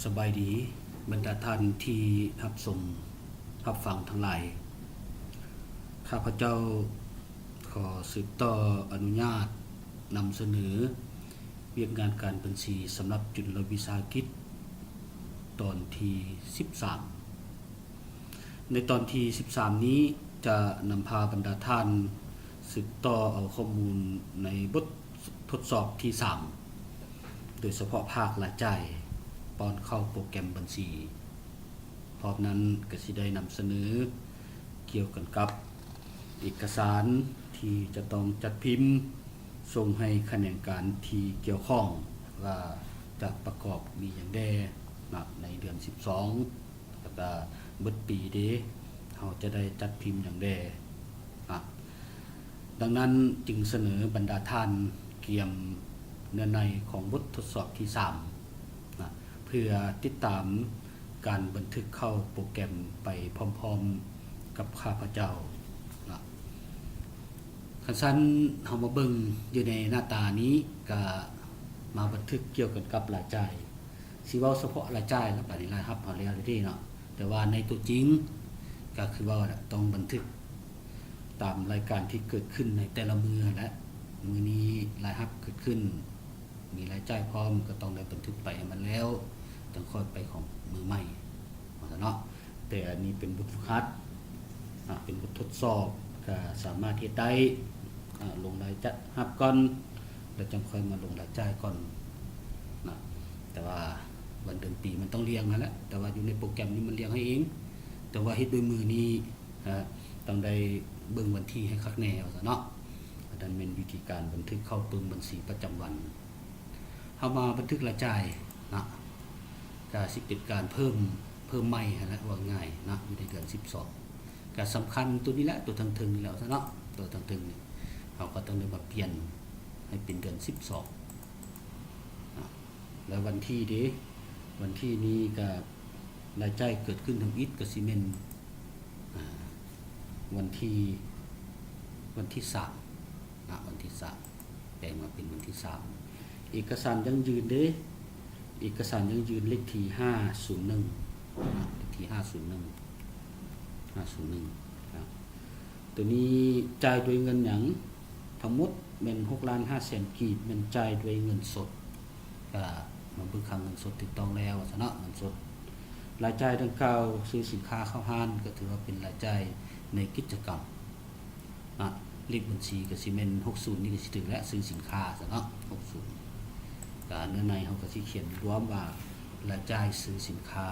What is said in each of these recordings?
ສະບາຍດີ ບັນດາທ່ານທີ່ຮັບຊົມຮັບຟັງທັງຫຼາຍ. ຂ້າພະເຈົ້າຂໍສືບຕໍ່ອະນຸຍາດນຳສະເໜີວຽກງານການບັນຊີສຳລັບຈຸນລະວິສາຫະກິດ ຕອນທີສິບສາມ. ໃນຕອນທີສິບສາມນີ້ ຈະນຳພາບັນດາທ່ານສືບຕໍ່ເອົາຂໍ້ມູນໃນບົດທົດສອບທີສາມ ໂດຍສະເພາະພາກລາຍຈ່າຍປ້ອນເຂົ້າໂປຣແກຣມບັນຊີ. ພ້ອມນັ້ນກໍຊິໄດ້ນຳສະເໜີກ່ຽວກັນກັບເອກະສານທີ່ຈະຕ້ອງຈັດພິມສົ່ງໃຫ້ຂະແໜງການທີ່ກ່ຽວຂ້ອງວ່າຈະປະກອບມີຫຍັງແດ່ນະ ໃນເດືອນສິບສອງ ແລ້ວກະເບິດປີເດ ເຮົາຈະໄດ້ຈັດພິມຫຍັງແດ່ນະ. ດັ່ງນັ້ນຈຶ່ງສະເໜີບັນດາທ່ານກຽມເນື້ອໃນຂອງບົດທົດສອບທີສາມນະ ເພື່ອຕິດຕາມການບັນທຶກເຂົ້າໂປຣແກຣມໄປພ້ອມໆກັບຂ້າພະເຈົ້ານະ. ຄັນຊັ້ນເຮົາມາເບິ່ງຢູ່ໃນໜ້າຕານີ້ ກະມາບັນທຶກກ່ຽວກັນກັບລາຍຈ່າຍ. ຊິເວົ້າສະເພາະລາຍຈ່າຍແລ້ວ ບາດນີ້ລາຍຮັບເຮົາແລ້ວເດ້ເນາະ, ແຕ່ວ່າໃນຕົວຈິງກໍຄືເວົ້າແຫຼະ ຕ້ອງບັນທຶກຕາມລາຍການທີ່ເກີດຂຶ້ນໃນແຕ່ລະມື້ຫັ້ນແຫຼະ. ມື້ນີ້ລາຍຮັບເກີດຂຶ້ນ ມີລາຍຈ່າຍພ້ອມ ກໍຕ້ອງໄດ້ບັນທຶກໄປໃຫ້ມັນແລ້ວ ຈັ່ງຄ່ອຍໄປຂອງມື້ໃໝ່ ວ່າຊັ້ນເນາະ. ແຕ່ອັນນີ້ເປັນບົດຝຶກຫັດນະ ເປັນບົດທົດສອບ ກະສາມາດເຮັດໄດ້ ອາ ລົງລາຍຮັບກ່ອນ ແລ້ວຈັ່ງຄ່ອຍມາລົງລາຍຈ່າຍກ່ອນນະ. ແຕ່ວ່າວັນເດືອນປີມັນຕ້ອງລຽງຫັ້ນແຫຼະ ແຕ່ວ່າຢູ່ໃນໂປຣແກຣມນີ້ມັນລຽງໃຫ້ເອງ. ແຕ່ວ່າເຮັດດ້ວຍມືນີ້ ອາ ຕ້ອງໄດ້ເບິ່ງວັນທີໃຫ້ຄັກແນ່ ວ່າຊັ້ນເນາະ. ອັນນັ້ນແມ່ນວິທີການບັນທຶກເຂົ້າປຶ້ມບັນຊີປະຈຳວັນ. ເຮົາມາບັນທຶກລາຍຈ່າຍນະ ກະຊິເປັນການເພີ່ມ ເພີ່ມໃໝ່ຫັ້ນແຫຼະ ເວົ້າງ່າຍນະ ຢູ່ໃນເດືອນສິບສອງ. ກະສຳຄັນຕົວນີ້ແຫຼະ ຕົວທາງເທິງນີ້ແຫຼະ ວ່າຊັ້ນເນາະ. ຕົວທາງເທິງນີ້ ເຮົາກໍຕ້ອງໄດ້ມາປ່ຽນໃຫ້ເປັນເດືອນສິບສອງນະ. ແລ້ວວັນທີເດ ວັນທີນີ້ກະລາຍຈ່າຍເກີດຂຶ້ນທຳອິດກໍຊິແມ່ນ ອາ ວັນທີ ວັນທີສາມນະ ວັນທີສາມ ແປງມາເປັນວັນທີສາມ. ເອກະສານຢັ້ງຢືນເດ ເອກະສານຢັ້ງຢືນເລກທີຫ້າສູນໜຶ່ງນະ ເລກທີຫ້າສູນໜຶ່ງ ຫ້າສູນໜຶ່ງນະ. ໂຕນີ້ຈ່າຍດ້ວຍເງິນຫຍັງ? ທັງໝົດແມ່ນຫົກລ້ານຫ້າແສນກີບ ແມ່ນຈ່າຍດ້ວຍເງິນສົດ. ກະມາເບິ່ງຄ່າເງິນສົດຖືກຕ້ອງແລ້ວ ວ່າຊັ້ນເນາະ ເງິນສົດ. ລາຍຈ່າຍດັ່ງກ່າວ ຊື້ສິນຄ້າເຂົ້າຮ້ານ ກໍຖືວ່າເປັນລາຍຈ່າຍໃນກິດຈະກຳນະ. ເລກບັນຊີກໍຊິແມ່ນຫົກສູນນີ້ກໍຊິຖືກແຫຼະ ຊື້ສິນຄ້າຊັ້ນເນາະ ຫົກສູນ. ກະເນື້ອໃນເຮົາກໍຊິຂຽນລວມວ່າ ລາຍຈ່າຍຊື້ສິນຄ້າ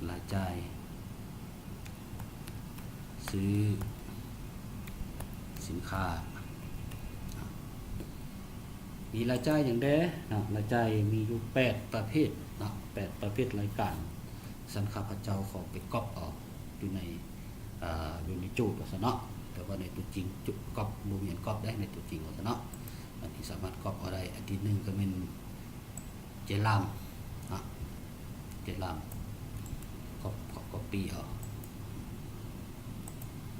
ລາຍຈ່າຍ ຊື້ສິນຄ້າ ມີລາຍຈ່າຍຫຍັງແດ່ເນາະ? ລາຍຈ່າຍມີຢູ່ແປດປະເພດເນາະ ແປດປະເພດລາຍການ. ຊັ້ນຂ້າພະເຈົ້າຂໍໄປກັອບເອົາຢູ່ໃນ ເອີ ຢູ່ໃນໂຈດວ່າຊັ້ນເນາະ ແຕ່ວ່າໃນຕົວຈິງ ກັອບ ບໍ່ແມ່ນກັອບໄດ້ໃນຕົວຈິງວ່າຊັ້ນເນາະ. ອັນນີ້ສາມາດກັອບເອົາໄດ້. ອັນທີໜຶ່ງກໍແມ່ນ ເຈລາມເນາະ ເຈລາມ ກໍ ກໍ ກັອບປີ້ເອົາ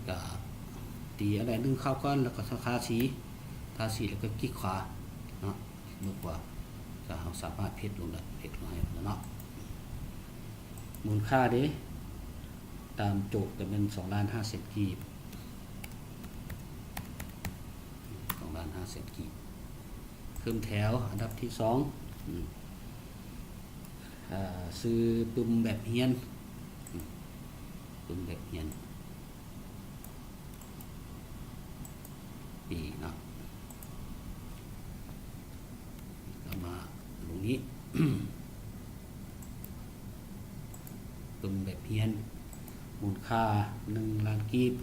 ກະຕີອັນໃດໜຶ່ງຄາວກ່ອນ ແລ້ວກໍທາສີ ທາສີ ແລ້ວກໍກິກຂວາເນາະ ມືຂວາ ກະເຮົາສາມາດເພັດລົງໄດ້ ເພັດລົງໃຫ້ເນາະ. ມູນຄ່າເດ ຕາມໂຈດກໍແມ່ນສອງລ້ານຫ້າແສນກີບ ສອງລ້ານຫ້າແສນກີບ. ເພີ່ມແຖວອັນດັບທີສອງ ອາ ອາ ຊື້ປຶ້ມແບບຮຽນ ອາ ປຶ້ມແບບຮຽນ ປີເນາະ ເອົາມາລົງນີ້ ປຶ້ມແບບຮຽນ ມູນຄ່າໜຶ່ງລ້ານກີບ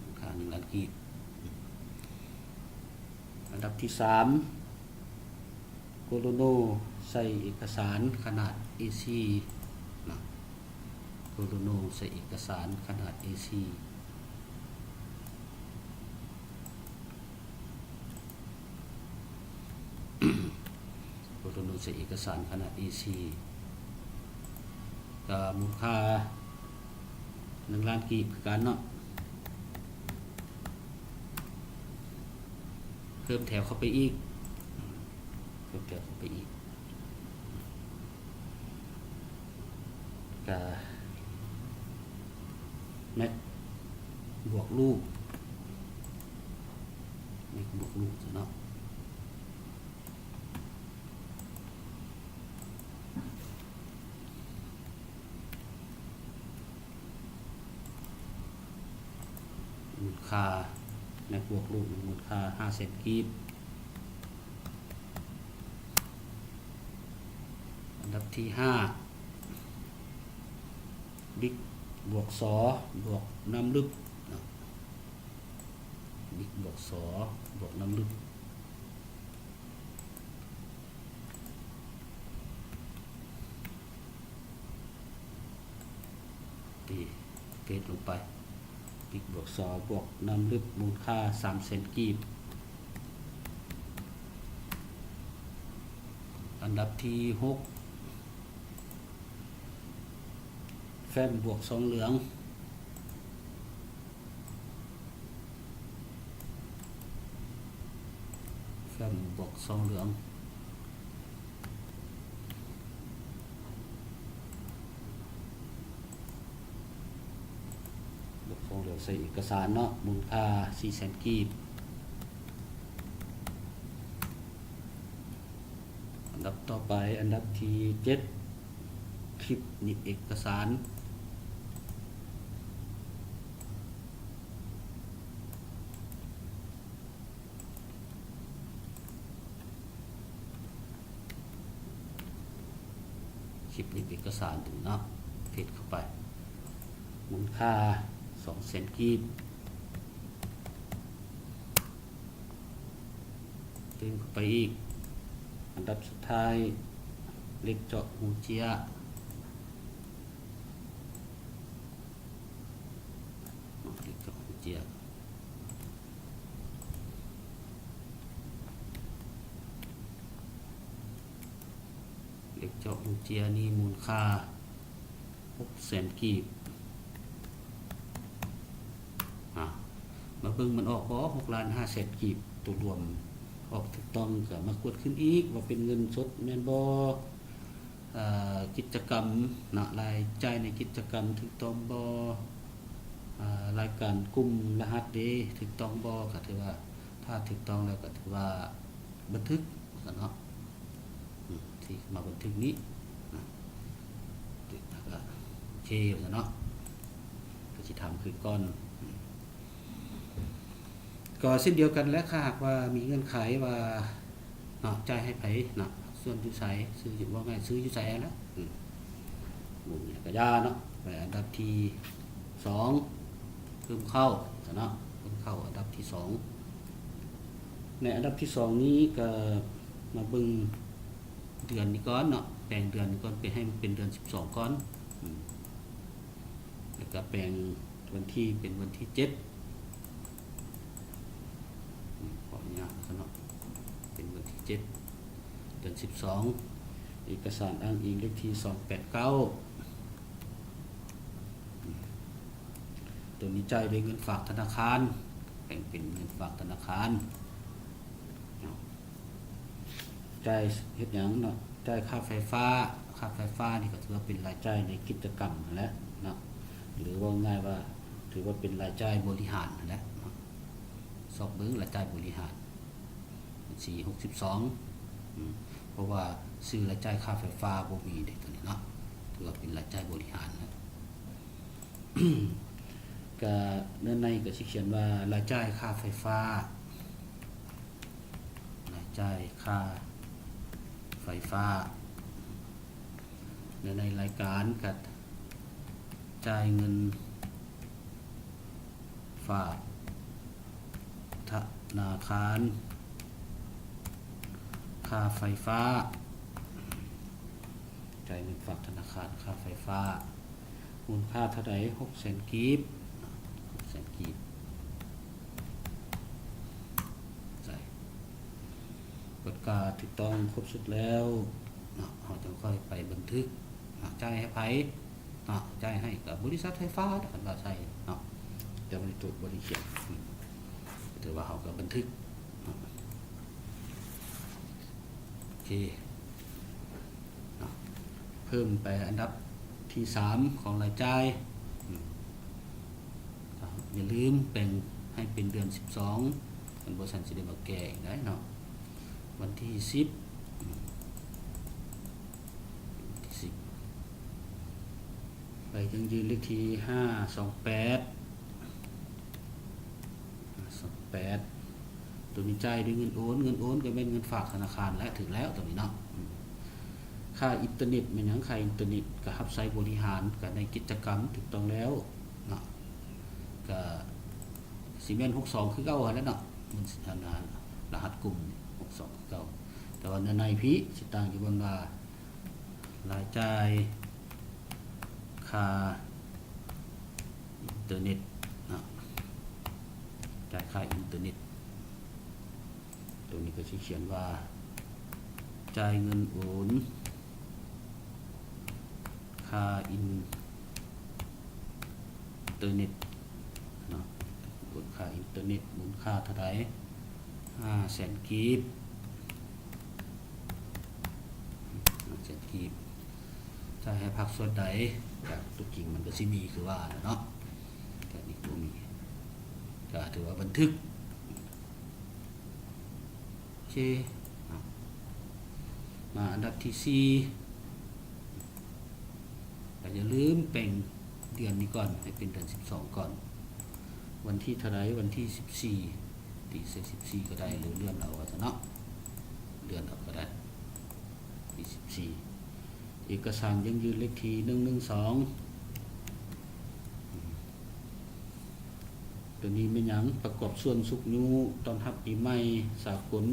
ມູນຄ່າໜຶ່ງລ້ານກີບ. ອັນດັບທີສາມ ໂກໂລໂນໃສ່ເອກະສານຂະໜາດເອສີ່ນະ ໂກໂລໂນໃສ່ເອກະສານຂະໜາດເອສີ່ ໂກໂລໂນໃສ່ເອກະສານຂະໜາດເອສີ່ ກະມູນຄ່າໜຶ່ງລ້ານກີບຄືກັນເນາະ. ເພີ່ມແຖວເຂົ້າໄປອີກ ເກີດໄປອີກ ກະແມັກບວກລູກ ແມັກບວກລູກຊະເນາະ. ມູນຄ່າ ແມັກບວກລູກ ມູນຄ່າຫ້າແສນກີບ. ອັນດັບທີຫ້າ ບິກບວກຊໍ ບວກນ້ຳລຶກເນາະ ບິກບວກຊໍ ບວກນ້ຳລຶກ. ຕີເພຈລົງໄປ ບິກບວກຊໍ ບວກນ້ຳລຶກ ມູນຄ່າສາມແສນກີບ. ອັນດັບທີຫົກ ແຟ້ມບວກຊອງເຫຼືອງ ແຟ້ມບວກຊອງເຫຼືອງ ບວກຊອງເຫຼືອງໃສ່ເອກະສານເນາະ ມູນຄ່າສີ່ແສນກີບ. ອັນດັບຕໍ່ໄປ ອັນດັບທີເຈັດ ຄລິບໜີບເອກະສານ ຄລິບໜີບເອກະສານເນາະ ເພຈເຂົ້າໄປ ມູນຄ່າສອງແສນກີບ. ຕື່ມເຂົ້າໄປອີກ ອັນດັບສຸດທ້າຍ ເຫຼັກເຈາະຮູເຈຍ ເຫຼັກເຈາະຮູເຈຍ ເຫຼັກເຈາະຮູເຈຍນີ້ມູນຄ່າຫົກແສນກີບ. ອາ ມາເບິ່ງມັນອອກບໍ່ ຫົກລ້ານຫ້າແສນກີບ ໂຕລວມອອກຖືກຕ້ອງ ກະມາກວດຄືນອີກວ່າເປັນເງິນສົດແມ່ນບໍ່ ເອີ ກິດຈະກຳນະ ລາຍຈ່າຍໃນກິດຈະກຳຖືກຕ້ອງບໍ່ ອາ ລາຍການກຸ່ມລະຫັດເດ ຖືກຕ້ອງບໍ່ ກະຖືວ່າ ຖ້າຖືກຕ້ອງແລ້ວກະຖືວ່າບັນທຶກຊັ້ນເນາະ. ອືມ ທີ່ມາບັນທຶກນີ້ນະ ແລ້ວກະໂອເຄຊັ້ນເນາະ ກະຊິຖາມຄືນກ່ອນ. ອືມ ກໍເຊັ່ນດຽວກັນແຫຼະ ຖ້າຫາກວ່າມີເງື່ອນໄຂວ່າເນາະ ຈ່າຍໃຫ້ໃຜເນາະ ສ່ວນຢູ່ໃສ ຊື້ຢູ່ ເວົ້າງ່າຍ ຊື້ຢູ່ໃສຫັ້ນແຫຼະ. ອືມ ບໍ່ມີກະຢ່າເນາະ. ໄປອັນດັບທີສອງ ເພີ່ມເຂົ້າຊັ້ນເນາະ ເພີ່ມເຂົ້າອັນດັບທີສອງ. ໃນອັນດັບທີສອງນີ້ກະມາເບິ່ງເດືອນນີ້ກ່ອນເນາະ ແປງເດືອນນີ້ກ່ອນ ໄປໃຫ້ມັນເປັນເດືອນສິບສອງກ່ອນ. ອືມ ແລ້ວກະແປງວັນທີເປັນວັນທີເຈັດ ອືມ ຂໍອະນຸຍາດນະເນາະ ເປັນວັນທີເຈັດ ເດືອນສິບສອງ. ເອກະສານອ້າງອີງເລກທີສອງແປດເກົ້າ. ອືມ ໂຕນີ້ຈ່າຍດ້ວຍເງິນຝາກທະນາຄານ ແປງເປັນເງິນຝາກທະນາຄານເນາະ. ຈ່າຍເຮັດຫຍັງເນາະ ຈ່າຍຄ່າໄຟຟ້າ ຄ່າໄຟຟ້ານີ້ກະຖືວ່າເປັນລາຍຈ່າຍໃນກິດຈະກຳຫັ້ນແຫຼະເນາະ ຫຼືເວົ້າງ່າຍວ່າຖືວ່າເປັນລາຍຈ່າຍບໍລິຫານຫັ້ນແຫຼະເນາະ. ຊອກເບິ່ງລາຍຈ່າຍບໍລິຫານ ບັນຊີຫົກສິບສອງ ອືມ ເພາະວ່າຊື່ລາຍຈ່າຍຄ່າໄຟຟ້າບໍ່ມີເດ ໂຕນີ້ເນາະ ຖືວ່າເປັນລາຍຈ່າຍບໍລິຫານແຫຼະ. ກະເນື້ອໃນກະຊິຂຽນວ່າລາຍຈ່າຍຄ່າໄຟຟ້າ ລາຍຈ່າຍຄ່າໄຟຟ້າ. ແລະ ໃນລາຍການກະຈ່າຍເງິນຝາກທະນາຄານ ຄ່າໄຟຟ້າ ຈ່າຍເງິນຝາກທະນາຄານ ຄ່າໄຟຟ້າ ມູນຄ່າເທົ່າໃດ? ຫົກແສນກີບ ຫົກແສນກີບ ໃສ່ ເບິດກາຖືກຕ້ອງຄົບຊຸດແລ້ວເນາະ ເຮົາຈຶ່ງຄ່ອຍໄປບັນທຶກເນາະ ຈ່າຍໃຫ້ໃຜເນາະ ຈ່າຍໃຫ້ກັບບໍລິສັດໄຟຟ້າ ຄັນວ່າໃສ່ເນາະ ແຕ່ວ່າໃນໂຕບໍ່ໄດ້ຂຽນ ອືມ ຖືວ່າເຮົາກະບັນທຶກເນາະ. ເຄ ເນາະ ເພີ່ມໄປອັນດັບທີສາມຂອງລາຍຈ່າຍ. ອືມ ກໍຢ່າລືມແບ່ງໃຫ້ເປັນເດືອນສິບສອງ ຄັນບໍ່ຊັ້ນຊິໄດ້ມາແກ້ອີກໄດ໋ເນາະ. ວັນທີສິບ ອືມ ວັນທີສິບ ໃບຢັ້ງຢືນເລກທີຫ້າສອງແປດ ຫ້າສອງແປດ ໂຕນີ້ຈ່າຍດ້ວຍເງິນໂອນ, ເງິນໂອນກໍແມ່ນເງິນຝາກທະນາຄານແຫຼະ ຖືກແລ້ວໂຕນີ້ເນາະ. ອືມ ຄ່າອິນເຕີເນັດແມ່ນຫຍັງ? ຄ່າອິນເຕີເນັດກໍຮັບໃຊ້ບໍລິຫານ ກໍໃນກິດຈະກຳ ຖືກຕ້ອງແລ້ວເນາະ. ກໍຊິແມ່ນຫົກສອງຄືເກົ່າຫັ້ນແຫຼະເນາະ, ມັນຊິ ອັນ ອາ ລະຫັດກຸ່ມຫົກສອງຄືເກົ່າ, ແຕ່ວ່າໃນໃນພີ້ຊິຕ່າງຢູ່ບ່ອນວ່າ ລາຍຈ່າຍຄ່າອິນເຕີເນັດເນາະ, ຈ່າຍຄ່າອິນເຕີເນັດ. ໂຕນີ້ກໍຊິຂຽນວ່າ ຈ່າຍເງິນໂອນຄ່າອິນເຕີເນັດເນາະ, ໂອນຄ່າອິນເຕີເນັດ ມູນຄ່າເທົ່າໃດ? ຫ້າແສນກີບ. ຫ້າແສນກີບ ຈະໃຫ້ພາກສ່ວນໃດ? ກະຕົວຈິງມັນກະຊິມີຄືວ່າແຫຼະເນາະ, ກະນີ້ບໍ່ມີ ກະຖືວ່າບັນທຶກ. ໂອເຄ ເນາະ ມາອັນດັບທີສີ່ ກະຢ່າລືມແບ່ງເດືອນນີ້ກ່ອນ ໃຫ້ເປັນເດືອນສິບສອງກ່ອນ. ວັນທີເທົ່າໃດ? ວັນທີສິບສີ່ ຕີໃສ່ສິບສີ່ກໍໄດ້ ຫຼືເລື່ອນເອົາວ່າຊັ້ນເນາະ, ເລື່ອນເອົາກໍໄດ້. ທີສິບສີ່ ເອກະສານຢັ້ງຢືນເລກທີໜຶ່ງໜຶ່ງສອງ ໂຕນີ້ແມ່ນຫຍັງ? ປະກອບສ່ວນຊຸກຍູ້ຕ້ອນຮັບປີໃໝ່ສາກົນ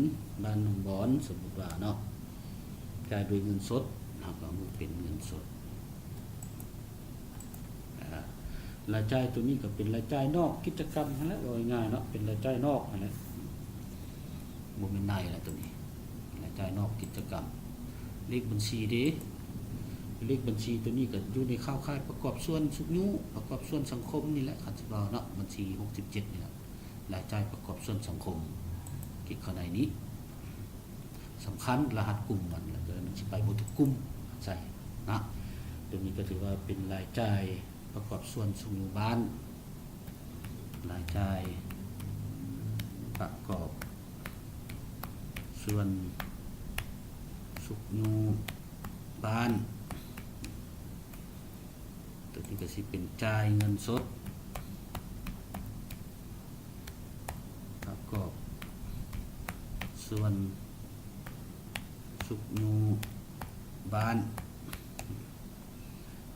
ບ້ານໜອງບອນ ສົມມຸດວ່າເນາະ, ຈ່າຍດ້ວຍເງິນສົດ ເຮົາກໍເອົາມາເປັນເງິນສົດ. ອາ ລາຍຈ່າຍໂຕນີ້ກໍເປັນລາຍຈ່າຍນອກກິດຈະກຳຫັ້ນແຫຼະ ເວົ້າງ່າຍໆເນາະ, ເປັນລາຍຈ່າຍນອກຫັ້ນແຫຼະ ບໍ່ແມ່ນໃນລະໂຕນີ້, ລາຍຈ່າຍນອກກິດຈະກຳ. ເລກບັນຊີເດ? ເລກບັນຊີໂຕນີ້ກໍຢູ່ໃນຂ່າວຄ້າຍປະກອບສ່ວນຊຸກຍູ້ ປະກອບສ່ວນສັງຄົມນີ້ແຫຼະ ຄັນຊິເວົ້າເນາະ, ບັນຊີຫົກສິບເຈັດນີ້ແຫຼະ, ລາຍຈ່າຍປະກອບສ່ວນສັງຄົມ ເກັບເຂົ້າໃນນີ້. ສຳຄັນລະຫັດກຸ່ມມັນ ແລ້ວກໍມັນຊິໄປບໍ່ຖືກກຸ່ມໃສ່ນະ. ໂຕນີ້ກໍຖືວ່າເປັນລາຍຈ່າຍປະກອບສ່ວນຊຸກຍູ້ບ້ານ, ລາຍຈ່າຍປະກອບສ່ວນຊຸກຍູ້ບ້ານ. ໂຕນີ້ກໍຊິເປັນຈ່າຍເງິນສົດ ປະກອບສ່ວນຊຸກຍູ້ບ້ານ.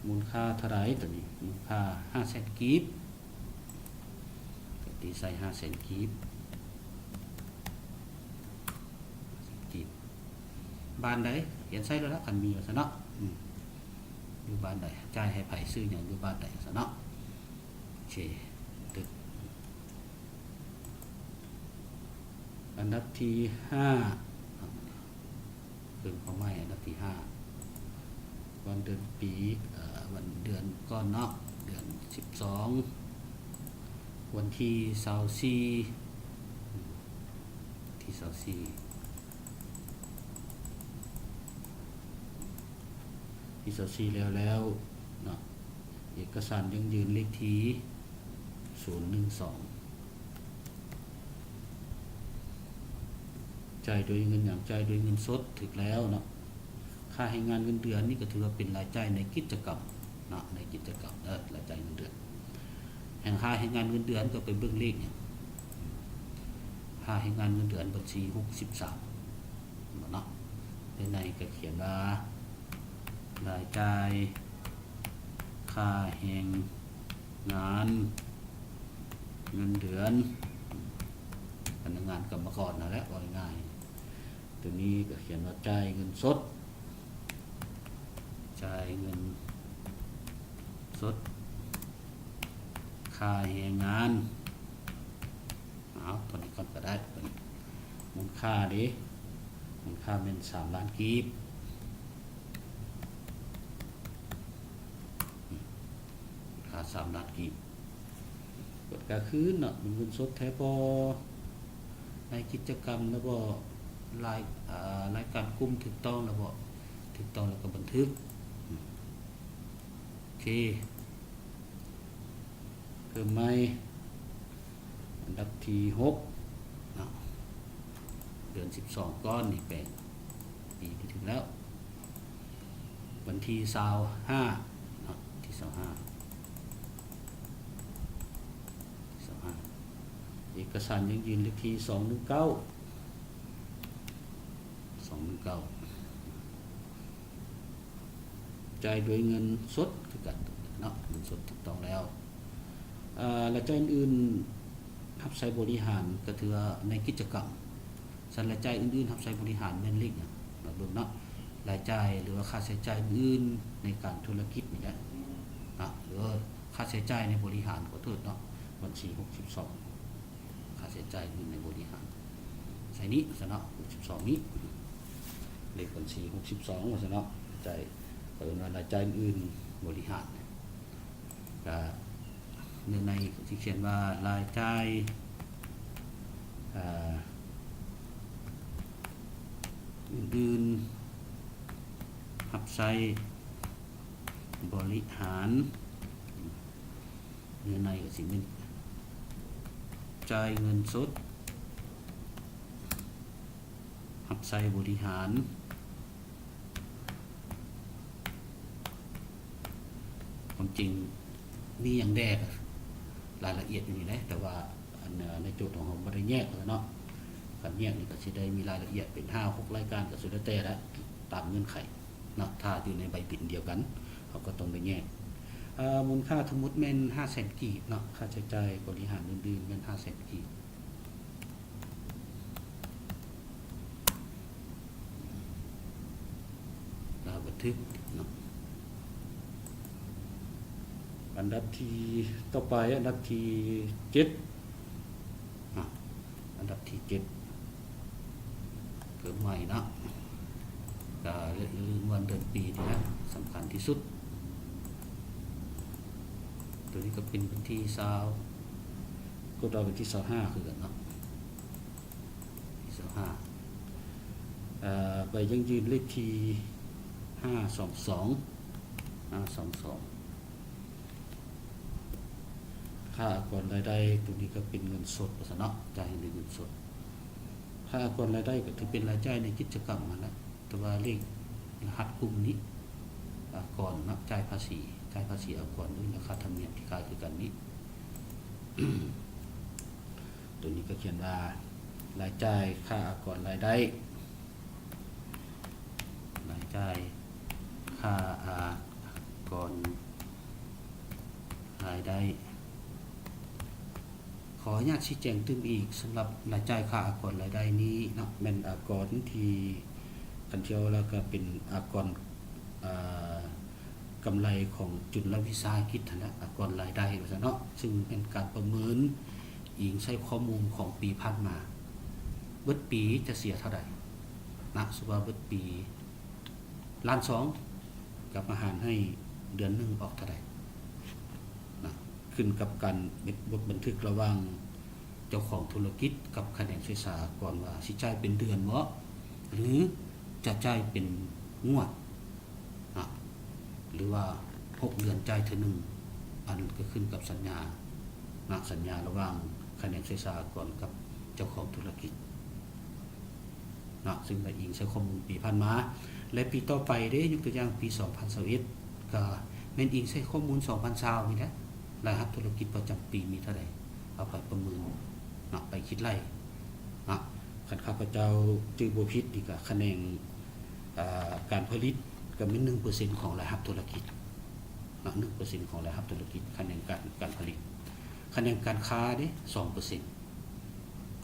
ມູນຄ່າເທົ່າໃດໂຕນີ້? ມູນຄ່າຫ້າແສນກີບ, ກໍຕີໃສ່ຫ້າແສນກີບ. ຫ້າແສນກີບ ບ້ານໃດ? ຂຽນໃສ່ໂລດລະ ຄັນມີວ່າຊັ້ນເນາະ. ອືມ ຢູ່ບ້ານໃດ? ຈ່າຍໃຫ້ໃຜ? ຊື້ຫຍັງ? ຢູ່ບ້ານໃດ? ວ່າຊັ້ນເນາະ. ໂອເຄ ຕຶກ ອັນດັບທີຫ້າ ເພີ່ມເຂົ້າໃໝ່ ອັນດັບທີຫ້າ ວັນເດືອນປີ ເອີ ວັນເດືອນກ່ອນເນາະ, ເດືອນສິບສອງ ວັນທີຊາວສີ່ ທີຊາວສີ່ ທີຊາວສີ່ແລ້ວໆເນາະ, ເອກະສານຢັ້ງຢືນເລກທີສູນໜຶ່ງສອງ. ຈ່າຍດ້ວຍເງິນຫຍັງ? ຈ່າຍດ້ວຍເງິນສົດ ຖືກແລ້ວເນາະ. ຄ່າແຮງງານເງິນເດືອນນີ້ກໍຖືວ່າເປັນລາຍຈ່າຍໃນກິດຈະກຳເນາະ, ໃນກິດຈະກຳເດີ ລາຍຈ່າຍເງິນເດືອນ. ແຮ່ງຄ່າແຮງງານເງິນເດືອນກໍໄປເບິ່ງເລກຫຍັງ? ຄ່າແຮງງານເງິນເດືອນບັນຊີຫົກສິບສາມ ເນາະ. ໃນໃນກໍຂຽນວ່າ ລາຍຈ່າຍຄ່າແຮງງານເງິນເດືອນ ພະນັກງານກຳມະກອນນັ້ນແຫຼະ ເວົ້າງ່າຍໆ. ໂຕນີ້ກໍຂຽນວ່າຈ່າຍເງິນສົດ, ຈ່າຍເງິນສົດ ຄ່າແຮງງານ. ເອົາ ຕົວນີ້ກ່ອນກໍໄດ້. ມູນຄ່າເດ? ມູນຄ່າແມ່ນສາມລ້ານກີບ, ມູນຄ່າສາມລ້ານກີບ. ກວດກາຄືນເນາະ ເປັນເງິນສົດແທ້ບໍ່? ໃນກິດຈະກຳນະບໍ່? ລາຍ ເອີ ລາຍການກຸ່ມຖືກຕ້ອງແລ້ວບໍ່? ຖືກຕ້ອງແລ້ວກໍບັນທຶກ. ໂອເຄ ເພີ່ມໃໝ່ ອັນດັບທີຫົກເນາະ ເດືອນສິບສອງກ່ອນນີ້ ແປງປີທີ່ຖືກແລ້ວ ວັນທີຊາວຫ້າເນາະ ທີຊາວຫ້າ ຊາວຫ້າ ເອກະສານຢັ້ງຢືນເລກທີສອງໜຶ່ງເກົ້າ ສອງໜຶ່ງເກົ້າ ຈ່າຍດ້ວຍເງິນສົດຄືກັນເນາະ ເງິນສົດຖືກຕ້ອງແລ້ວ. ເອີ ລາຍຈ່າຍອື່ນໆ ຮັບໃຊ້ບໍລິຫານ ກໍຖືວ່າໃນກິດຈະກຳ. ສ່ວນລາຍຈ່າຍອື່ນໆ ຮັບໃຊ້ບໍລິຫານແມ່ນເລກຫຍັງ? ມາເບິ່ງເນາະ ລາຍຈ່າຍ ຫຼືວ່າຄ່າໃຊ້ຈ່າຍອື່ນໆ ໃນການທຸລະກິດນີ້ແຫຼະເນາະ ຫຼືວ່າຄ່າໃຊ້ຈ່າຍໃນບໍລິຫານ ຂໍໂທດເນາະ ບັນຊີຫົກສິບສອງ ຄ່າໃຊ້ຈ່າຍອື່ນໃນບໍລິຫານ ໃສ່ນີ້ຊະເນາະ ຫົກສິບສອງນີ້ ເລກບັນຊີຫົກສິບສອງວ່າຊັ້ນເນາະ ລາຍຈ່າຍ ເອີ້ນວ່າລາຍຈ່າຍອື່ນໆ ບໍລິຫານ ກະເນື້ອໃນທີ່ຂຽນວ່າລາຍຈ່າຍ ເອີ ອື່ນໆ ຮັບໃຊ້ບໍລິຫານ ເນື້ອໃນກໍຊິແມ່ນຈ່າຍເງິນສົດ ຮັບໃຊ້ບໍລິຫານ. ຄວາມຈິງມີຫຍັງແດ່ ລາຍລະອຽດຢູ່ນີ້ແຫຼະ ແຕ່ວ່າອັນ ໃນໂຈດຂອງເຮົາບໍ່ໄດ້ແຍກເນາະ ຄັນແຍກນີ້ກໍຊິໄດ້ມີລາຍລະອຽດເປັນຫ້າຫົກລາຍການ ກໍສຸດແລ້ວແຕ່ລະ ຕາມເງື່ອນໄຂເນາະ ຖ້າຢູ່ໃນໃບບິນດຽວກັນ ເຮົາກໍຕ້ອງໄດ້ແຍກ. ເອີ ມູນຄ່າທັງໝົດແມ່ນຫ້າແສນກີບເນາະ ຄ່າໃຊ້ຈ່າຍບໍລິຫານອື່ນໆ ແມ່ນຫ້າແສນກີບ. ລາວບັນທຶກເນາະ ອັນດັບທີຕໍ່ໄປ ອັນດັບທີເຈັດເນາະ ອັນດັບທີເຈັດ ເພີ່ມໃໝ່ເນາະ ກະຢ່າລືມວັນເດືອນປີນີ້ແຫຼະ ສຳຄັນທີ່ສຸດ. ໂຕນີ້ກໍເປັນວັນທີຊາວ ກົດວ່າວັນທີຊາວຫ້າຄືກັນເນາະ ທີຊາວຫ້າ ເອີ ໃບຢັ້ງຢືນເລກທີຫ້າສອງສອງ ຫ້າສອງສອງ ຄ່າອາກອນລາຍໄດ້ ໂຕນີ້ກໍເປັນເງິນສົດວ່າຊັ້ນເນາະ ຈ່າຍໃຫ້ດ້ວຍເງິນສົດ. ຄ່າອາກອນລາຍໄດ້ກໍຖືເປັນລາຍຈ່າຍໃນກິດຈະກຳຫັ້ນແຫຼະ ແຕ່ວ່າເລກລະຫັດກຸ່ມນີ້ ອາກອນເນາະ ຈ່າຍພາສີ ຈ່າຍພາສີອາກອນ ຫຼືລາຄາທຳນຽມທີ່ຄ້າຍຄືກັນນີ້ ໂຕນີ້ກໍຂຽນວ່າລາຍຈ່າຍຄ່າອາກອນລາຍໄດ້ ລາຍຈ່າຍຄ່າອາກອນລາຍໄດ້. ຂໍອະນຸຍາດຊີ້ແຈງຕື່ມອີກ ສຳລັບລາຍຈ່າຍຄ່າອາກອນລາຍໄດ້ນີ້ເນາະ ແມ່ນອາກອນທີ່ ຄັນເວົ້າແລ້ວກໍເປັນອາກອນ ເອີ ກຳໄລຂອງຈຸນລະວິສາຫະກິດຫັ້ນແຫຼະ ອາກອນລາຍໄດ້ວ່າຊັ້ນເນາະ ຊຶ່ງເປັນການປະເມີນອີງໃສ່ຂໍ້ມູນຂອງປີຜ່ານມາ ເບິດປີຈະເສຍເທົ່າໃດນະ ສົມມຸດວ່າເບິດປີລ້ານສອງ ກັບມາຫານໃຫ້ເດືອນໜຶ່ງອອກເທົ່າໃດນະ ຂຶ້ນກັບການເຮັດບົດບັນທຶກລະຫວ່າງເຈົ້າຂອງທຸລະກິດກັບຂະແໜງເສດສາອາກອນວ່າຊິຈ່າຍເປັນເດືອນບໍ ຫຼືຈະຈ່າຍເປັນງວດ ນະ ຫຼືວ່າຫົກເດືອນຈ່າຍເທື່ອໜຶ່ງ ອັນນັ້ນກໍຂຶ້ນກັບສັນຍານະ ສັນຍາລະຫວ່າງຂະແໜງເສດສາອາກອນກັບເຈົ້າຂອງທຸລະກິດນະ ຊຶ່ງໄດ້ອີງໃສ່ຂໍ້ມູນປີຜ່ານມາ ແລະ ປີຕໍ່ໄປເດ້ ຍົກຕົວຢ່າງປີສອງພັນຊາວເອັດ ກໍແມ່ນອີງໃສ່ຂໍ້ມູນສອງພັນຊາວນີ້ແຫຼະ ລາຍຮັບທຸລະກິດປະຈຳປີມີເທົ່າໃດ ເອົາໄປປະເມີນນະ ໄປຄິດໄລ່ນະ ຄັນຂ້າພະເຈົ້າຈື່ບໍ່ຜິດນີ້ກໍຂະແໜງ ເອີ ການຜະລິດກໍແມ່ນໜຶ່ງເປີເຊັນຂອງລາຍຮັບທຸລະກິດເນາະ ໜຶ່ງເປີເຊັນຂອງລາຍຮັບທຸລະກິດ ຂະແໜງການ ການຜະລິດ. ຂະແໜງການຄ້າເດ້ ສອງເປີເຊັນ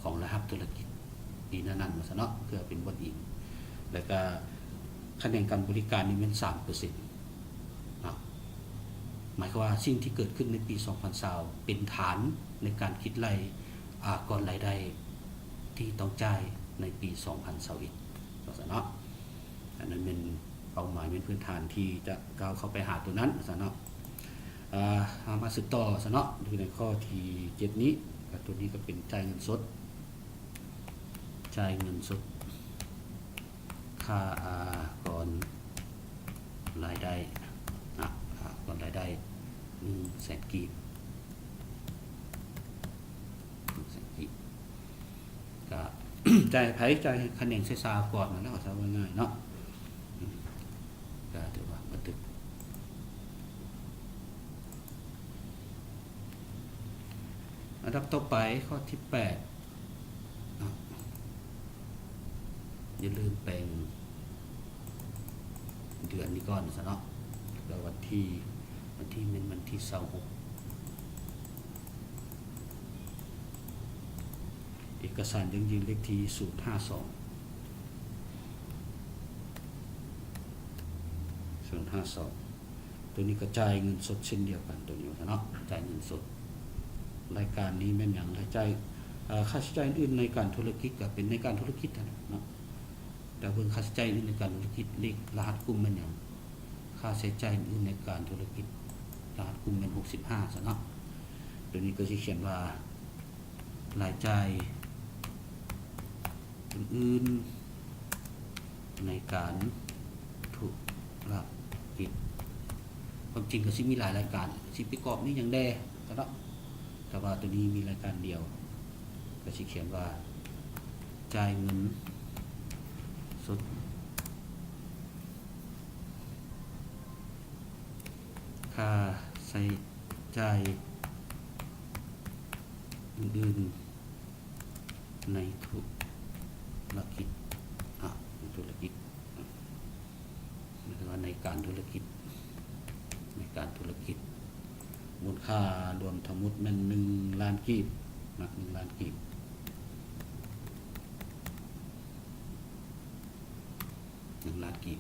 ຂອງລາຍຮັບທຸລະກິດປີນັ້ນໆ ວ່າຊັ້ນເນາະ ເພື່ອເປັນບ່ອນອີງ ແລ້ວກະຂະແໜງການບໍລິການນີ້ແມ່ນສາມເປີເຊັນເນາະ. ໝາຍຄວາມວ່າສິ່ງທີ່ເກີດຂຶ້ນໃນປີສອງພັນຊາວເປັນຖານໃນການຄິດໄລ່ອາກອນລາຍໄດ້ທີ່ຕ້ອງຈ່າຍໃນປີສອງພັນຊາວເອັດ ວ່າຊັ້ນເນາະ. ອັນນັ້ນແມ່ນເປົ້າໝາຍ ແມ່ນພື້ນຖານທີ່ຈະກ້າວເຂົ້າໄປຫາຕົວນັ້ນ ວ່າຊັ້ນເນາະ. ເຮົາມາສືບຕໍ່ ວ່າຊັ້ນເນາະ ຢູ່ໃນຂໍ້ທີເຈັດນີ້ ກໍຕົວນີ້ກໍເປັນຈ່າຍເງິນສົດ ຈ່າຍເງິນສົດ ຄ່າອາກອນລາຍໄດ້ນະ ຄ່າອາກອນລາຍໄດ້ໜຶ່ງແສນກີບ ໜຶ່ງແສນກີບ ກະ ຈ່າຍໃຜ ຈ່າຍໃຫ້ຂະແໜງເສສາອາກອນນັ້ນແຫຼະ ເວົ້າຊະວ່າງ່າຍເນາະ ກະຖືວ່າບັນທຶກ. ອັນດັບຕໍ່ໄປ ຂໍ້ທີແປດເນາະ ຢ່າລືມແປງເດືອນນີ້ກ່ອນຊະເນາະ ແລ້ວວັນທີ ວັນທີແມ່ນວັນທີຊາວຫົກ ເອກະສານຢັ້ງຢືນເລກທີສູນຫ້າສອງ ສູນຫ້າສອງ ໂຕນີ້ກໍຈ່າຍເງິນສົດເຊັ່ນດຽວກັນ ໂຕນີ້ວ່າຊັ້ນເນາະ ຈ່າຍເງິນສົດ. ລາຍການນີ້ແມ່ນຫຍັງ? ລາຍຈ່າຍ ເອີ ຄ່າໃຊ້ຈ່າຍອື່ນໆໃນການທຸລະກິດ ກໍເປັນໃນການທຸລະກິດຫັ້ນແຫຼະເນາະ ແຕ່ເບິ່ງຄ່າໃຊ້ຈ່າຍອື່ນໃນການທຸລະກິດ ເລກລະຫັດກຸ່ມແມ່ນຫຍັງ? ຄ່າໃຊ້ຈ່າຍອື່ນໃນການທຸລະກິດ ລະຫັດກຸ່ມແມ່ນຫົກສິບຫ້າຊັ້ນເນາະ ໂຕນີ້ກໍຊິຂຽນວ່າ ລາຍຈ່າຍອື່ນໆໃນການທຸລະກິດ ຄວາມຈິງກໍຊິມີຫຼາຍລາຍການ ຊິປະກອບມີຫຍັງແດ່ ແຕ່ວ່າໂຕນີ້ມີລາຍການດຽວ ກໍຊິຂຽນວ່າ ຈ່າຍເງິນສົດ ຄ່າໃຊ້ຈ່າຍອື່ນໆໃນທຸລະກິດ ອາ ໃນທຸລະກິດ ອາ ໝາຍເຖິງວ່າໃນການທຸລະກິດ ໃນການທຸລະກິດ ມູນຄ່າລວມທັງໝົດແມ່ນໜຶ່ງລ້ານກີບນະ ໜຶ່ງລ້ານກີບ ໜຶ່ງລ້ານກີບ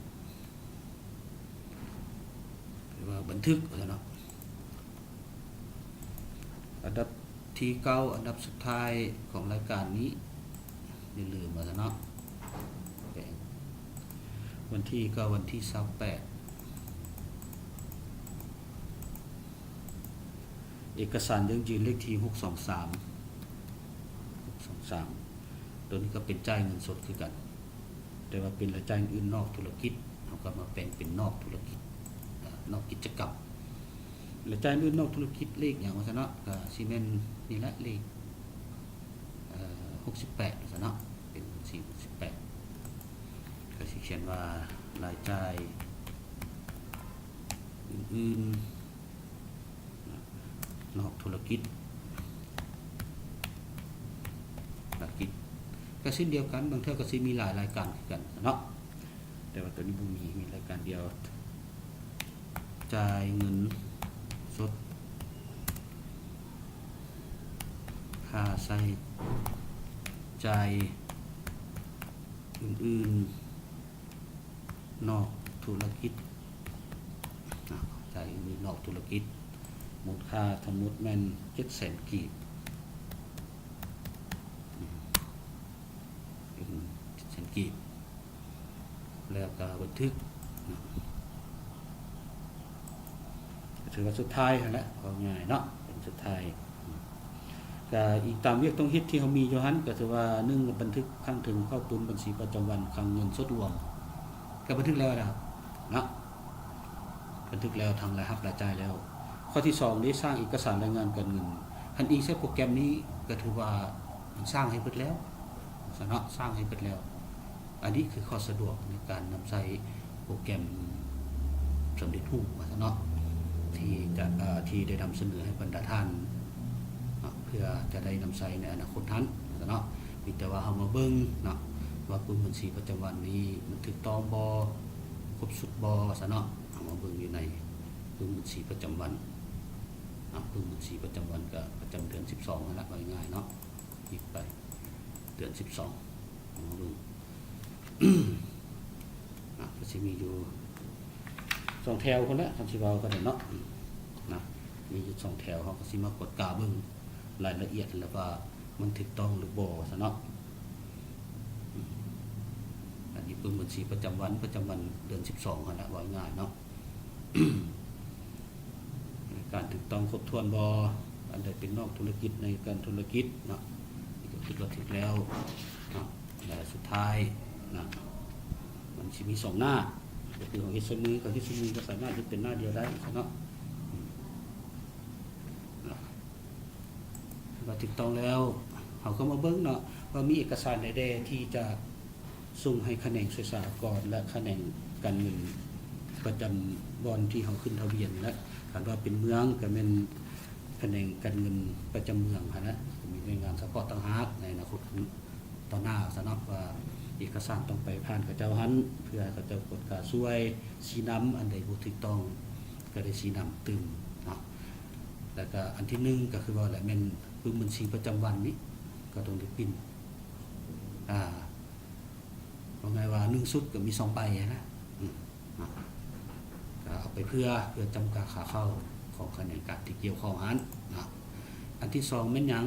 ຖືວ່າບັນທຶກວ່າຊັ້ນເນາະ. ອັນດັບທີເກົ້າ ອັນດັບສຸດທ້າຍຂອງລາຍການນີ້ ຢ່າລືມວ່າຊັ້ນເນາະ ແປງ ວັນທີກໍວັນທີຊາວແປດ ເອກະສານຢັ້ງຢືນເລກທີຫົກສອງສາມ ຫົກສອງສາມ ໂຕນີ້ກໍເປັນຈ່າຍເງິນສົດຄືກັນ ແຕ່ວ່າເປັນລາຍຈ່າຍອື່ນນອກທຸລະກິດ ເຮົາກໍມາແປງເປັນນອກທຸລະກິດ ນອກກິດຈະກຳ. ລາຍຈ່າຍອື່ນນອກທຸລະກິດ ເລກຫຍັງວ່າຊັ້ນເນາະ ກໍຊິແມ່ນນີ້ແຫຼະ ເລກ ເອີ ຫົກສິບແປດວ່າຊັ້ນເນາະ ເປັນບັນຊີຫົກສິບແປດ ກໍຊິຂຽນວ່າ ລາຍຈ່າຍອື່ນໆນອກທຸລະກິດ ທຸລະກິດ ກໍເຊັ່ນດຽວກັນ ບາງເທື່ອກໍຊິມີຫຼາຍລາຍການຄືກັນເນາະ ແຕ່ວ່າໂຕນີ້ບໍ່ມີ ມີລາຍການດຽວ ຈ່າຍເງິນສົດ ຄ່າໃຊ້ຈ່າຍອື່ນໆນອກທຸລະກິດ ຈ່າຍອື່ນນອກທຸລະກິດ ມູນຄ່າທັງໝົດແມ່ນເຈັດແສນກີບ ເຈັດແສນກີບ ແລ້ວກໍບັນທຶກເນາະ ກໍຖືວ່າສຸດທ້າຍຫັ້ນແຫຼະ ເວົ້າງ່າຍເນາະ ເປັນສຸດທ້າຍ ກໍອີງຕາມວຽກຕ້ອງເຮັດທີ່ເຮົາມີຢູ່ຫັ້ນ ກໍຖືວ່າ ໜຶ່ງ ບັນທຶກຄັ້ງເຖິງເຂົ້າຕຸນບັນຊີປະຈຳວັນ ຄັງເງິນສົດລວມ ກໍບັນທຶກແລ້ວນະເນາະ ບັນທຶກແລ້ວທັງລາຍຮັບລາຍຈ່າຍແລ້ວ. ຂໍ້ທີສອງເດ ສ້າງເອກະສານລາຍງານການເງິນ ຄັນອີງໃສ່ໂປຣແກຣມນີ້ ກໍຖືວ່າມັນສ້າງໃຫ້ເບິດແລ້ວ ຊັ້ນເນາະ ສ້າງໃຫ້ເບິດແລ້ວ. ອັນນີ້ຄືຂໍ້ສະດວກໃນການນຳໃຊ້ໂປຣແກຣມສຳເລັດຮູບວ່າຊັ້ນເນາະ ທີ່ຈະ ເອີ ທີ່ໄດ້ນຳສະເໜີໃຫ້ບັນດາທ່ານເນາະ ເພື່ອຈະໄດ້ນຳໃຊ້ໃນອະນາຄົດຫັ້ນວ່າຊັ້ນເນາະ. ມີແຕ່ວ່າເຮົາມາເບິ່ງເນາະ ວ່າປຶ້ມບັນຊີປະຈຳວັນນີ້ມັນຖືກຕ້ອງບໍ່ ຄົບຊຸດບໍ່ວ່າຊັ້ນເນາະ. ເຮົາມາເບິ່ງຢູ່ໃນປຶ້ມບັນຊີປະຈຳວັນເນາະ ປຶ້ມບັນຊີປະຈຳວັນກໍປະຈຳເດືອນສິບສອງຫັ້ນລະ ເວົ້າງ່າຍໆເນາະ. ອີກໄປເດືອນສິບສອງ ເຮົາມາເບິ່ງນະ ກໍຊິມີຢູ່ສອງແຖວພຸ້ນແຫຼະ ຄັນຊິເວົ້າກໍໄດ້ເນາະ ນະ ມີຢູ່ສອງແຖວ. ເຮົາກໍຊິມາກວດກາເບິ່ງລາຍລະອຽດ ແລ້ວວ່າມັນຖືກຕ້ອງຫຼືບໍ່ ວ່າຊັ້ນເນາະ. ອັນນີ້ປຶ້ມບັນຊີປະຈຳວັນ ປະຈຳວັນເດືອນສິບສອງຫັ້ນລະ ເວົ້າງ່າຍເນາະ. ການຖືກຕ້ອງຄົບຖ້ວນບໍ່? ອັນໃດເປັນນອກທຸລະກິດ ໃນການທຸລະກິດເນາະ ນີ້ກໍຄິດວ່າຖືກແລ້ວເນາະ. ແລະ ສຸດທ້າຍນະ ມ ຊິມີສອງໜ້າ ກໍຄືເຮົາເຮັດໃສ່ມື ເຮົາເຮັດໃສ່ມືກໍສາມາດເຮັດເປັນໜ້າດຽວໄດ້ເນາະ. ເນາະ ວ່າຖືກຕ້ອງແລ້ວ ເຮົາກໍມາເບິ່ງເນາະ ວ່າມີເອກະສານໃດແດ່ທີ່ຈະສົ່ງໃຫ້ຂະແໜງສຸລາກອນ ແລະ ຂະແໜງການເງິນປະຈຳບ່ອນທີ່ເຮົາຂຶ້ນທະບຽນ ແລະ ຄັນວ່າເປັນເມືອງກໍແມ່ນຂະແໜງການເງິນປະຈຳເມືອງຫັ້ນນະ ຈະມີໜ່ວຍງານສະເພາະຕ່າງຫາກໃນອະນາຄົດ ຕໍ່ໜ້າຊັ້ນເນາະ ວ່າເອກະສານຕ້ອງໄປຜ່ານເຂົາເຈົ້າຫັ້ນ ເພື່ອໃຫ້ເຂົາເຈົ້າກວດກາຊ່ວຍຊີ້ນຳ ອັນໃດບໍ່ຖືກຕ້ອງກໍໄດ້ຊີ້ນຳຕື່ມເນາະ. ແລ້ວກໍອັນທີໜຶ່ງກໍຄືວ່າແຫຼະ ແມ່ນປຶ້ມບັນຊີປະຈຳວັນນີ້ກໍຕ້ອງໄດ້ປິ່ນ ອ່າ ວ່າງ່າຍວ່າໜຶ່ງຊຸດກໍມີສອງໃບຫັ້ນນະ ອືມ ເນາະ ກໍເອົາໄປເພື່ອ ເພື່ອຈຳກັດຄ່າເຂົ້າຂອງຂະແໜງການທີ່ກ່ຽວຂ້ອງຫັ້ນເນາະ. ອັນທີສອງແມ່ນຫຍັງ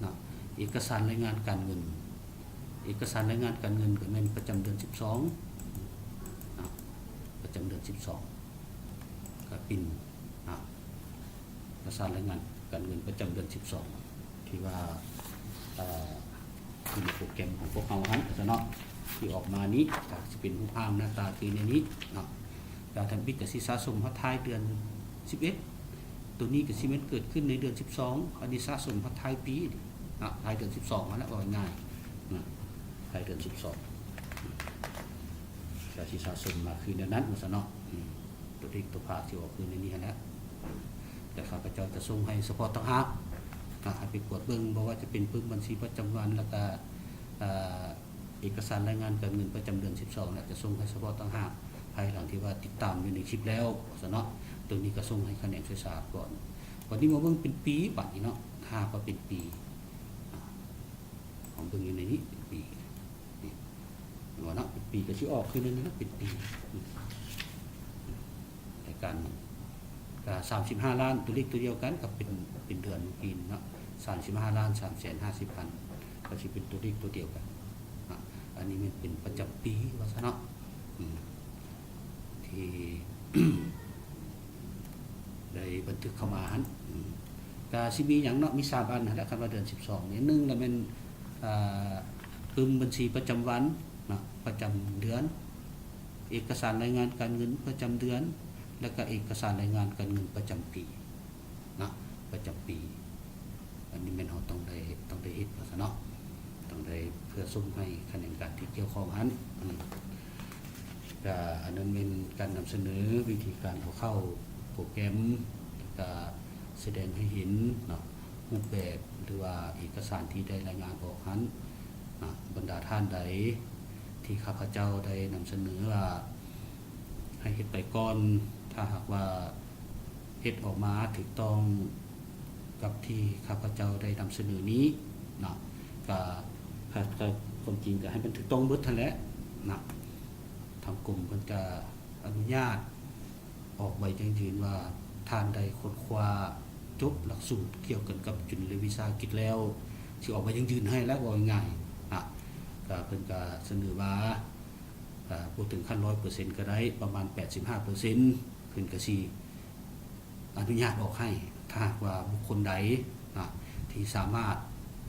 ເນາະ? ເອກະສານລາຍງານການເງິນ ເອກະສານລາຍງານການເງິນກໍແມ່ນປະຈຳເດືອນສິບສອງເນາະ ປະຈຳເດືອນສິບສອງ ກໍປິ່ນເນາະ ເອກະສານລາຍງານການເງິນປະຈຳເດືອນສິບສອງ ທີ່ວ່າ ເອີ ຢູ່ໃນໂປຣແກຣມຂອງພວກເຮົາຫັ້ນຊັ້ນເນາະ ທີ່ອອກມານີ້ ກໍຊິເປັນຮູບຮ່າງໜ້າຕາຄືແນວນີ້ເນາະ. ແລ້ວທຳອິດກໍຊິສະສົມຮອດທ້າຍເດືອນສິບເອັດ ໂຕນີ້ກໍຊິແມ່ນເກີດຂຶ້ນໃນເດືອນສິບສອງ ອັນນີ້ສະສົມຮອດທ້າຍປີເນາະ ທ້າຍເດືອນສິບສອງຫັ້ນແຫຼະ ເວົ້າງ່າຍໆ ນະ ທ້າຍເດືອນສິບສອງ ກໍຊິສະສົມມາຄືແນວນັ້ນວ່າຊັ້ນເນາະ. ອືມ ຕົວເລກຕົວພາກຊິອອກຄືໃນນີ້ຫັ້ນແຫຼະ ແຕ່ຂ້າພະເຈົ້າຈະສົ່ງໃຫ້ສະເພາະຕ່າງຫາກ ໃຫ້ໄປກວດເບິ່ງ ບໍ່ວ່າຈະເປັນປຶ້ມບັນຊີປະຈຳວັນ ແລ້ວກະ ເອີ ເອກະສານລາຍງານການເງິນປະຈຳເດືອນສິບສອງ ແລ້ວຈະສົ່ງໃຫ້ສະເພາະຕ່າງຫາກ ພາຍຫຼັງທີ່ວ່າຕິດຕາມຢູ່ໃນຄລິບແລ້ວຊັ້ນເນາະ. ໂຕນີ້ກໍສົ່ງໃຫ້ຂະແໜງສ່ວຍສາກອນ. ບັດນີ້ມາເບິ່ງເປັນປີ ບັດນີ້ເນາະ ຖ້າຫາກວ່າເປັນປີ ອາ ເຮົາເບິ່ງຢູ່ໃນນີ້ເປັນປີ ນີ້ ເຫັນບໍ່ເນາະ ເປັນປີກໍຊິອອກຄືນັ້ນນະ ເປັນປີ ລາຍການ ກໍສາມສິບຫ້າລ້ານ ຕົວເລກຕົວດຽວກັນ ກໍເປັນ ເປັນເດືອນເມື່ອກີ້ນີ້ເນາະ ສາມສິບຫ້າລ້ານສາມແສນຫ້າສິບພັນ ກໍຊິເປັນຕົວເລກຕົວດຽວກັນເນາະ. ອັນນີ້ແມ່ນເປັນປະຈຳປີວ່າຊັ້ນເນາະ ອືມ ທີ່ ໄດ້ບັນທຶກເຂົ້າມາຫັ້ນ ອືມ ກະຊິມີຫຍັງເນາະ ມີສາມອັນຫັ້ນແຫຼະ ຄັນວ່າເດືອນສິບສອງນີ້ ໜຶ່ງລະແມ່ນ ອາ ປຶ້ມບັນຊີປະຈຳວັນເນາະ ປະຈຳເດືອນ ເອກະສານລາຍງານການເງິນປະຈຳເດືອນ ແລະກະເອກະສານລາຍງານການເງິນປະຈຳປີເນາະ ປະຈຳປີ. ອັນນີ້ແມ່ນເຮົາຕ້ອງໄດ້ ຕ້ອງໄດ້ເຮັດວ່າຊັ້ນເນາະ ຕ້ອງໄດ້ເພື່ອສົ່ງໃຫ້ຂະແໜງການທີ່ກ່ຽວຂ້ອງຫັ້ນ ອືມ ກະອັນນັ້ນແມ່ນການນຳສະເໜີວິທີການເອົາເຂົ້າໂປຣແກຣມ ແລະກະສະແດງໃຫ້ເຫັນເນາະ ຮູບແບບ ຫຼືວ່າເອກະສານທີ່ໄດ້ລາຍງານອອກຫັ້ນເນາະ. ບັນດາທ່ານໃດທີ່ຂ້າພະເຈົ້າໄດ້ນຳສະເໜີວ່າໃຫ້ເຮັດໄປກ່ອນ ຖ້າຫາກວ່າເຮັດອອກມາຖືກຕ້ອງ ກັບທີ່ຂ້າພະເຈົ້າໄດ້ນຳສະເໜີນີ້ເນາະ ກະ ກະ ກະ ຄວາມຈິງກະໃຫ້ມັນຖືກຕ້ອງເບິດຫັ້ນແຫຼະເນາະ. ທາງກົມເພິ່ນກະອະນຸຍາດອອກໃບຢັ້ງຢືນວ່າທ່ານໄດ້ຄົ້ນຄວ້າຈົບຫຼັກສູດກ່ຽວກັນກັບຈຸນລະວິສາຫະກິດແລ້ວ ຊິອອກໃບຢັ້ງຢືນໃຫ້ແລ້ວ ເວົ້າງ່າຍໆນະ. ກະເພິ່ນກະສະເໜີວ່າ ກະບໍ່ເຖິງຂັ້ນຮ້ອຍເປີເຊັນກໍໄດ້ ປະມານແປດສິບຫ້າເປີເຊັນ ເພິ່ນກະຊິ ອະນຸຍາດອອກໃຫ້ ຖ້າຫາກວ່າບຸກຄົນໃດນະ ທີ່ສາມາດ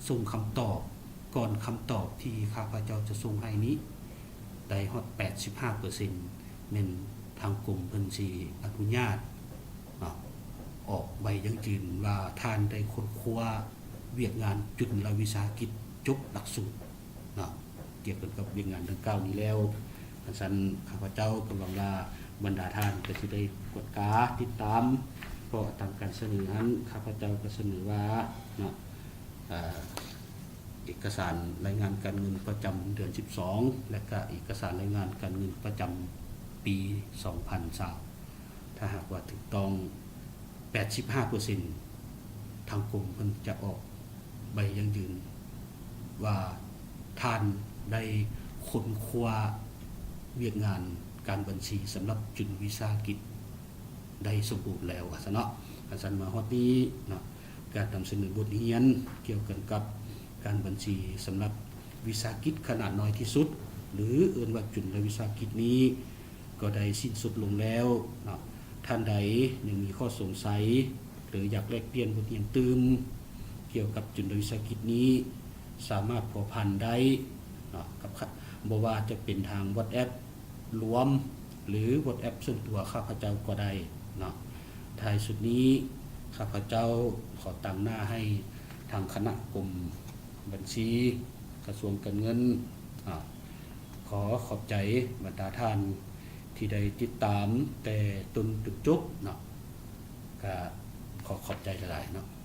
ສົ່ງຄຳຕອບ ກ່ອນຄຳຕອບທີ່ຂ້າພະເຈົ້າຈະສົ່ງໃຫ້ນີ້ ໄດ້ຮອດແປດສິບຫ້າເປີເຊັນ ແມ່ນທາງກົມເພິ່ນຊິອະນຸຍາດນະ ອອກໃບຢັ້ງຢືນວ່າທ່ານໄດ້ຄົ້ນຄວ້າວຽກງານຈຸນລະວິສາຫະກິດຈົບຫຼັກສູດ ເນາະ ກ່ຽວກັນກັບວຽກງານດັ່ງກ່າວນີ້ແລ້ວ. ຄັນຊັ້ນ ຂ້າພະເຈົ້າກໍຫວັງວ່າບັນດາທ່ານກໍຊິໄດ້ກວດກາຕິດຕາມ ເພາະຕາມການສະເໜີຫັ້ນ ຂ້າພະເຈົ້າກໍສະເໜີວ່າເນາະ ເອີ ເອກະສານລາຍງານການເງິນປະຈຳເດືອນສິບສອງ ແລະກະເອກະສານລາຍງານການເງິນປະຈຳປີສອງພັນຊາວ ຖ້າຫາກວ່າຖືກຕ້ອງແປດສິບຫ້າເປີເຊັນ ທາງກົມເພິ່ນຈະອອກໃບຢັ້ງຢືນວ່າທ່ານໄດ້ຄົ້ນຄວ້າວຽກງານການບັນຊີສຳລັບຈຸນວິສາຫະກິດໄດ້ສົມບູນແລ້ວ ວ່າຊັ້ນເນາະ. ຄັນຊັ້ນມາຮອດນີ້ເນາະ ການນຳສະເໜີບົດຮຽນກ່ຽວກັນກັບການບັນຊີສຳລັບວິສາຫະກິດຂະໜາດນ້ອຍທີ່ສຸດ ຫຼື ເອີ້ນວ່າຈຸນລະວິສາຫະກິດນີ້ ກໍໄດ້ສິ້ນສຸດລົງແລ້ວເນາະ. ທ່ານໃດຍັງມີຂໍ້ສົງໄສ ຫຼື ຢາກແລກປ່ຽນບົດຮຽນຕື່ມກ່ຽວກັບຈຸນລະວິສາຫະກິດນີ້ ສາມາດພົວພັນໄດ້ເນາະ ກັບ ບໍ່ວ່າຈະເປັນທາງ WhatsApp ລວມ ຫຼື WhatsApp ສ່ວນຕົວຂ້າພະເຈົ້າກໍໄດ້ເນາະ. ທ້າຍສຸດນີ້ ຂ້າພະເຈົ້າຂໍຕາງໜ້າໃຫ້ທາງຄະນະກົມບັນຊີ ກະຊວງການເງິນ ອາ ຂໍຂອບໃຈບັນດາທ່ານທີ່ໄດ້ຕິດຕາມແຕ່ຕົ້ນຈົນຈົບເນາະ, ກະຂໍຂອບໃຈຫຼາຍໆເນາະ.